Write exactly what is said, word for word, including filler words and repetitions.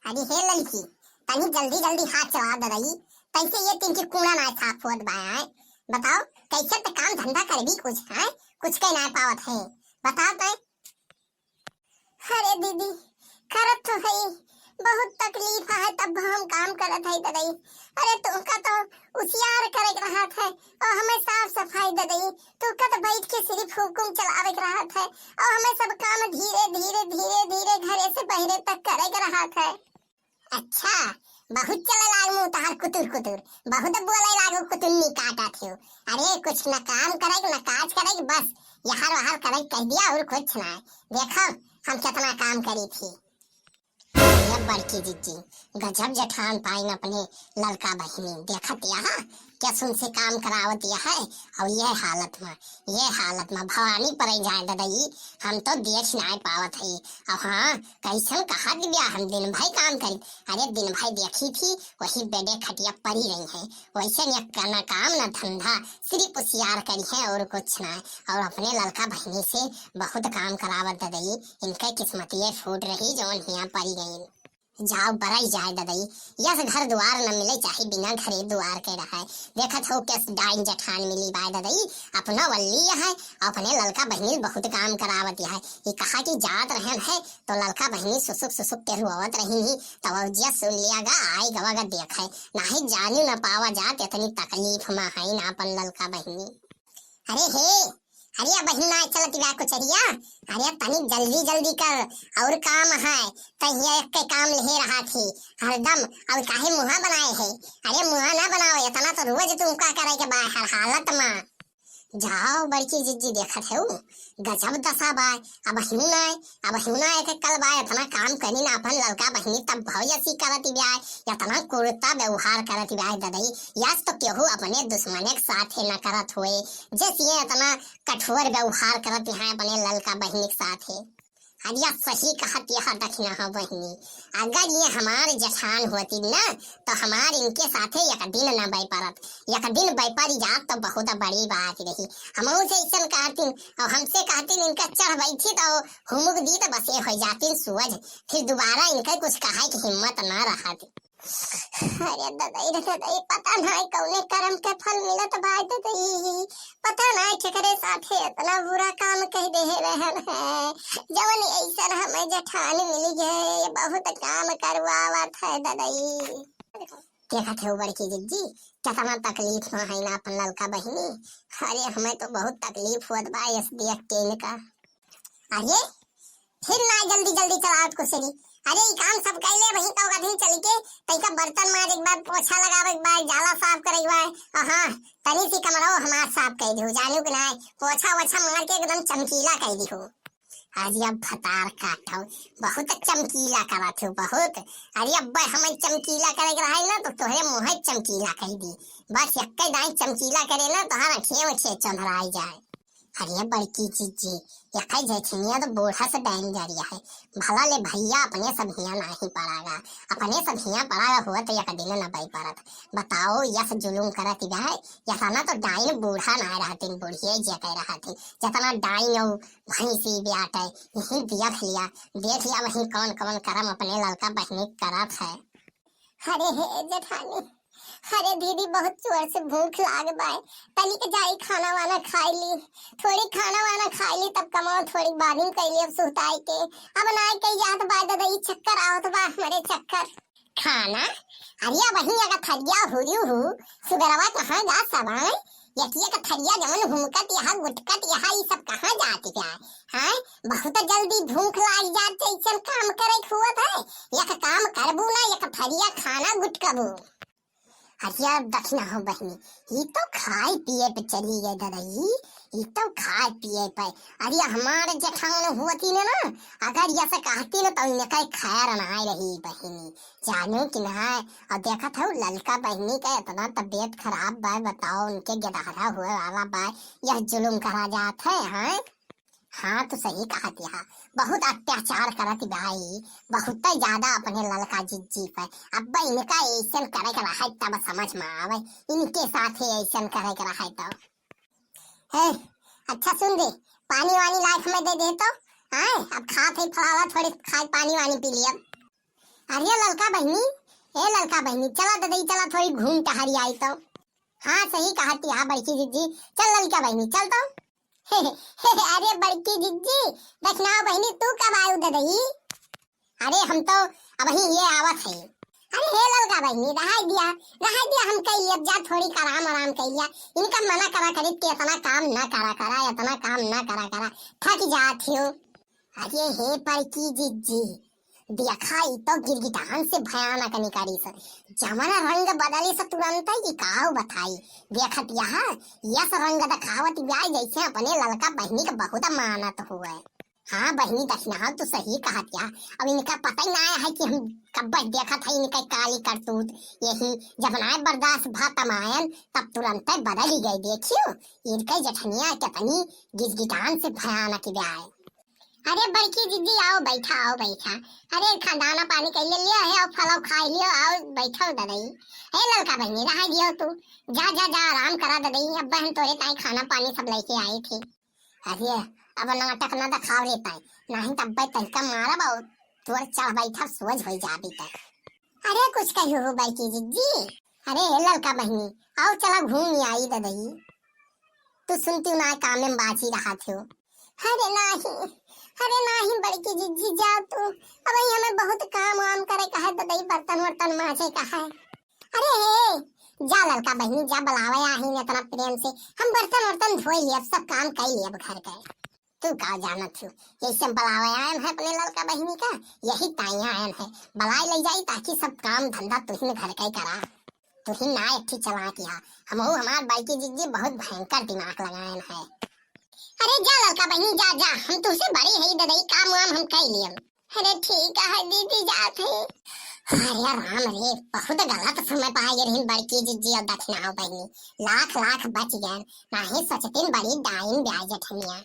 अरे हे ललकी, तनी जल्दी जल्दी हाथ चला ददई, कैसे ये तीन के कूड़ा ना साफ होत बा, हैं? बताओ, कैसे त काम धंधा करबी कुछ, हैं? कुछ कह ना पावत है, बताओ तो। अरे दीदी, करत तो है, बहुत तकलीफ है, तब हम काम करत है ददई। अरे तुमका तो उसियार करे के रहत है, और हमें साफ सफाई ददई, तुमका तो बैठ के सिर्फ हुकुम चलावे के रहत है, और हमें सब काम धीरे धीरे धीरे धीरे घरे से बहरे तक करे के रहत है। अच्छा, बहुत चले लागमू तहार कुतुर कुतुर, बहुत बोले लागू कुतुन्नी काटा थे। अरे कुछ न काम करे न काज करे, बस यहर वहर करे कह दिया और कुछ ना। देखो हम कितना काम करी थी। ये बड़की जिज्जी, गजब जेठान पाइन अपने ललका बहिनी। देखत यहाँ कैसन से काम करावत यह है, और ये हालत में, ये हालत में भवानी परे जाए ददई, हम तो देख नाय पावत है। और हाँ, कैसन कहत बिया हम दिन भर काम करी। अरे दिन भर देखी थी वही बेडे खटिया परी रही है, वैसे न न काम न धंधा, सिर्फ उसियार करी है और कुछ ना। और अपने ललका बहिनी से बहुत काम करावत ददई, इनके किस्मतिये फूट रही जौन हिया परी गई। जाओ बरई जाए ददई, यस घर दुआर न मिले, चाहे बिना घरे दुआर के रहे। देखत हो केस डाइन जेठान मिली बाय ददई, अपना वल्ली है, अपने ललका बहिनी बहुत काम करावत है। ये कहा कि जात रहन है तो ललका बहिनी सुसुक सुसुक के रोवत रही ही, तब जिया सुन लिया गा, आई गवा गा देखे, नाही जानी न पावा जात इतनी तकलीफ में है ना अपन ललका बहिनी। अरे हे, अरे बहिन ना चलत बा कुचरिया, अरे तनी जल्दी जल्दी कर, और काम है, तहिया एक के काम ले रहा थी हरदम, अब काहे मुहा बनाए है? अरे मुहा ना बनाओ, इतना तो रोज तुमका करे के बा हर हालत में। जाओ बड़की जिज्जी देखत है उ, गजब दशा बा, अब हिउ ना, अब हिउ ना एक कल बा, इतना काम करी ना अपन ललका बहिनी तब भौजसी करत बा, इतना कुर्ता व्यवहार करत बा ददई, यस तो केहू अपने दुश्मने के साथ है न करत हुए, जैसे ये इतना कठोर व्यवहार करत यहाँ अपने ललका बहिनी के साथ है। अरे सही कहत यह दखिना हो बहिनी, अगर ये हमार जेठान होती ना तो हमार इनके साथे एक दिन न बै परत, एक दिन बै पर जात तो बहुत बड़ी बात रही। हमहू से ऐसन कहती और हमसे कहती इनका चढ़ बैठी तो हुमुक दी तो बसे हो जाती सूझ, फिर दोबारा इनका कुछ कहे की हिम्मत ना रहत। अरे ददई रे ददई, पता नाय कौने करम के फल मिलत बा ददई, पता नाय केकरे साथे इतना बुरा काम कह देहे रहन है, जवन ऐसन हमें जेठान मिल गए, बहुत काम करवावत है ददई। देखत है बड़की जिज्जी, कितना तकलीफ में है ना अपन ललका बहिनी। अरे हमें तो बहुत तकलीफ होत बा यस देख के इनका। अरे फिर ना जल्दी जल्दी चलावत कुसरी। अरे ई काम सब कैले वही तो कथी चल के तैका बर्तन मारे के बाद, पोछा लगावे के बाद, जाला साफ करे के बाद, और हाँ, तनी सी कमरो हमार साफ कर दियो, जानू कि ना, पोछा वोछा मार के एकदम चमकीला कर दियो। अरे अब भतार काटो, बहुत चमकीला करत हो, बहुत। अरे अब हमें चमकीला करे के रहे ना तो तोहरे मुँह चमकीला कर दी, बस एक दाई चमकीला करे ना तोहरा खेव खे चंधराई जाए। अरे बड़की जिज्जी, यखै जेठनिया तो बूढ़ा से डाइन जरिया है। भला ले भैया अपने सब हियाँ नाही पड़ागा, अपने सब हियाँ पड़ागा हुआ तो एक दिन न बै परत। बताओ यस जुलुम करत बा, यस ना तो डाइन बूढ़ा ना रहतिन, बुढ़िए जे कह रहतिन। जतना डाइन और भैंसी ब्याट है, यही देख लिया, देख लिया वही कौन कौन करम अपने ललका बहिनी करत है। अरे हे जेठानी, अरे दीदी, बहुत जोर से भूख लाग बाय, तनिक जाई खाना वाना खाई ली, थोड़ी खाना वाना खाई ली, तब कमाओ थोड़ी बादिम कैली अब सुताई के। अब ना कही जात बा दादा, ई चक्कर आवत बा हमरे चक्कर। खाना? अरे वही अगर थरिया हुरी हु, सुबेरवा कहाँ जा सबाय? यकिया का थरिया जवन हुमकत यहाँ गुटकत यहाँ ई सब कहाँ जात बा? हाँ, बहुत जल्दी भूख लाग जात, जैसन काम करे के हुवत है। एक काम करबू ना, एक थरिया खाना गुटकबू। अरे दखिना हो बहिनी, ई तो खाए पिए पे चली गए ददई, ई तो खाए पिए पे। अरे हमारे जेठान होती ने ना, अगर यस कहती ना तो इनका खैर ना रही बहिनी, जानू कि ना। और देखत हो ललका बहिनी का इतना तबीयत खराब बा, बताओ उनके गेदहरा हुए वाला बा, यह जुलुम करा जात है, हाँ? हाँ, तो सही कहत यहा, बहुत अत्याचार करत बा ई, बहुत ज्यादा अपने ललका जिज्जी पे। अब इनका ऐसन करे के रहे तब समझ में आवे, इनके साथे ऐसन करे के रहे तो। हे, अच्छा सुन दे, पानी वानी लाइफ में दे दे तो, हाँ, अब खात है फलावा, थोड़ी खाए पानी वानी पी लिया। अरे ललका बहिनी, ए ललका बहिनी, चला ददई, चला थोड़ी घूम टहरी आई तो। हाँ, सही कहत या बड़की जिज्जी, चल ललका बहिनी, चल तो। अरे बड़की जिज्जी, दखिनाव बहिनी, तू कब आयु ददई? अरे हम तो अबही ये आवत है। अरे हे ललका बहिनी, रहाई दिया, रहाई दिया, हम कई लेब जा, थोड़ी आराम आराम कई लिया। इनका मना करा करी कि इतना काम ना करा करा, इतना काम ना करा करा, थक जात हो। अरे हे बड़की जिज्जी, देखा ई तो गिरगिटान से भयानक निकरी स। जवन रंग बदली स तुरंत, ई काव बताई। देखत यह, यस रंग दिखावत ब्याय जैसे अपने ललका बहिनी के बहुत मानत हुए। हाँ बहिनी दखिनाव, तू सही कहत या। अब इनका पता ही ना है कि हम कब देखत है इनका काली करतूत। यही जब ना बर्दाश्त भा तमायन, तब तुरंत बदल ही गई। देखियो, इनका जेठनिया कितनी गिरगिटान से भयानक ब्याय। अरे बड़की जिज्जी, आओ बैठा, आओ बैठा। अरे खा-, दाना पानी कैले लिया है, आओ फलाओ खाई लियो, आओ बैठो ददई। हे ललका बहिनी, रहा दियो तू, जा जा जा, आराम करा ददई। अब बहन तोरे ताई खाना पानी सब लेके आई थी। अरे अब नाटक ना दिखाव रे ताई, नहीं तब तनिका मारब और तोर चढ़ बैठा सोझ हो जाबी तक। अरे कुछ कही हो बड़की जिज्जी। अरे हे ललका बहिनी, आओ चला घूम आई ददई। तू सुनती ना कामे में बाझी रहा थियो। अरे नाही, अरे नाही बड़की जिज्जी, जा तू। अब ही हमें बहुत काम वाम करे का है ददई, बर्तन वर्तन माजे का है। अरे हे, जा ललका बहिनी, जा बुलावे आही इतना प्रेम से। हम बर्तन वर्तन धोई लियब, सब काम कई लियब घर के। तू का जानत हो, यही से बुलावे आयन है अपने ललका बहिनी का, यही ताई आयन है। बुलाए ले जाई ताकि सब काम धंधा तुहिन घर के करा। तुहिन ना एक ठे चला किया, हमहू हमार बड़की जिज्जी बहुत भयंकर दिमाग लगायन है। अरे जा ललका बहिनी, जा जा, हम तुझसे बड़ी है ददई, काम वाम हम कई लियम। अरे ठीक है दीदी, जात है। अरे राम रे, बहुत गलत समय पाए रही बड़की जिज्जी और दखिनाव बहिनी, लाख लाख बच गए, नाही सचतिन बड़ी डाइन ब्याय जेठनिया।